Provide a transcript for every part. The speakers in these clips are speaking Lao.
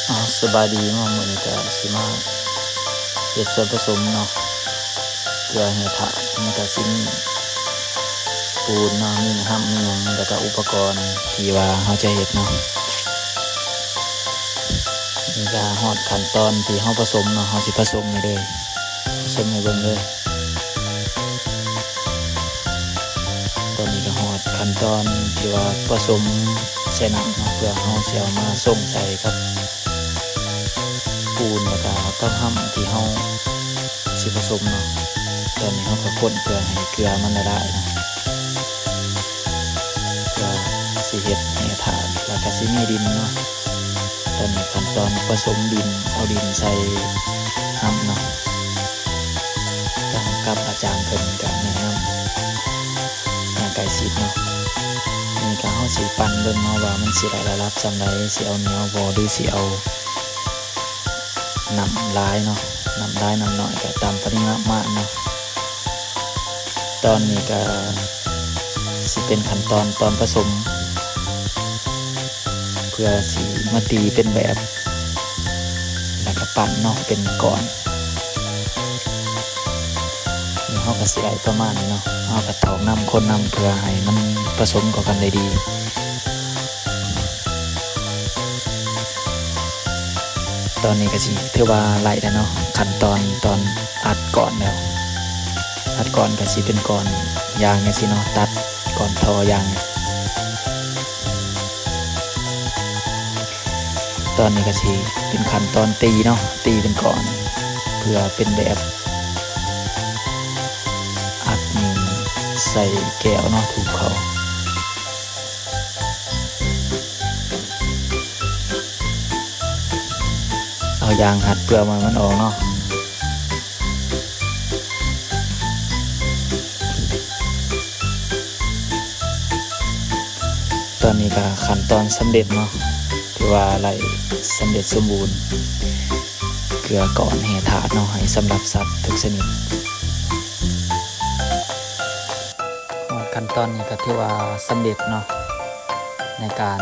ເອົາ ສະບາຍດີເນາະ ມື້ນີ້ກະຊິມາເຮັດສ່ວນປະສົມເນາະ ເກືອແຮ່ທາດ. ນີ້ກະຊິມີປູນເນາະ ມີຫຳ ມີຫຍັງ ແລ້ວກະອຸປະກອນທີ່ວ່າເຮົາຈະເຮັດເນາະ. ນີ້ກະຮອດຂັ້ນຕອນທີ່ເຮົາປະສົມເນາະ ເຮົາຊິປະສົມໃຫ້ເລີຍ ປະສົມໃຫ້ເບິ່ງເລີຍ. ຕອນນີ້ກະຮອດຂັ້ນຕອນທີ່ວ່າປະສົມໃສ່ນ້ຳເນາະ ເພື່ອເຮົາຊິເອົາມາຊົງໃສ່ກັບປູນ ແລ້ວກະກັບຫຳທີ່ເຮົາຊິປະສົມເນາະ. ຕອນນີ້ເຮົາກະຄົນເພື່ອໃຫ້ເກືອມັນລະລາຍເນາະ ເພື່ອຊິເຮັດແຮ່ທາດ ແລ້ວກະຊິມີດິນເນາະ. ຕອນນີ້ຂັ້ນຕອນປະສົມດິນ ເອົາດິນໃສ່ຫຳເນາະ ກັບອາຈານເພິ່ນກະແນະນຳຢ່າງໃກ້ຊິດເນາະ. ນີ້ກະເຮົາຊິປັ່ນເບິ່ງເນາະວ່າມັນຊິໄດ້ລະດັບສ່ຳໃດ ຊິເອົາໜຽວບໍ່ ຫຼືຊິເອົານ້ຳຫຼາຍເນາະ ນ້ຳຫຼາຍນ້ຳໜ້ອຍກະຕາມປະລິມານເນາະ. ຕອນນີ້ກະຊິເປັນຂັ້ນຕອນຕອນປະສົມ ເພື່ອຊິມາຕີເປັນແບບ ແລ້ວກະປັ້ນເນາະເປັນກ້ອນ. ນີ້ເຮົາກະຊິໄດ້ປະມານນີ້ເນາະ ເຮົາກະຖອກນ້ຳຄົນນຳ ເພື່ອໃຫ້ມັນປະສົມເຂົ້າກັນໄດ້ດີ. ຕອນນີ້ກະຊິຖືວ່າໄດ້ແລ້ວເນາະ ຂັ້ນຕອນຕອນອັດກ້ອນແລ້ວ ອັດກ້ອນກະຊິເປັນກ້ອນຢ່າງຈັ່ງຊີ້ເນາະ ຕັດກ້ອນທໍ່ຢ່າງ. ຕອນນີ້ກະຊິເປັນຂັ້ນຕອນຕີເນາະ ຕີເປັນກ້ອນ ເພື່ອເປັນແບບອັດນີ້ໃສ່ແກ້ວເນາະ ທຸບເຂົ້າ ເອົາຢາງຮັດເປືອກມັນອອກເນາະ. ຕອນນີ້ກະຂັ້ນຕອນສຳເລັດເນາະ ຖືວ່າໄດ້ສຳເລັດສົມບູນ ເກືອກ້ອນແຮ່ທາດເນາະ ໃຫ້ສຳລັບສັດທຸກຊະນິດ. ຮອດຂັ້ນຕອນນີ້ກະຖືວ່າສຳເລັດເນາະ ໃນການ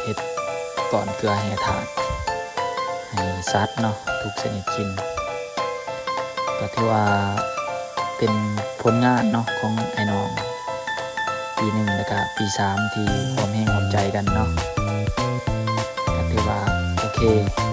ເຮັດກ້ອນເກືອແຮ່ທາດໃຫ້ສັດເນາະ ທຸກຊະນິດກິນ. ກະຖືວ່າເປັນຜົນງານເນາະ ຂອງອ້າຍນ້ອງປີໜຶ່ງ ແລ້ວກະປີສາມ ທີ່ຮ່ວມແຮງຮ່ວມໃຈກັນເນາະ ກະຖືວ່າໂອເຄ.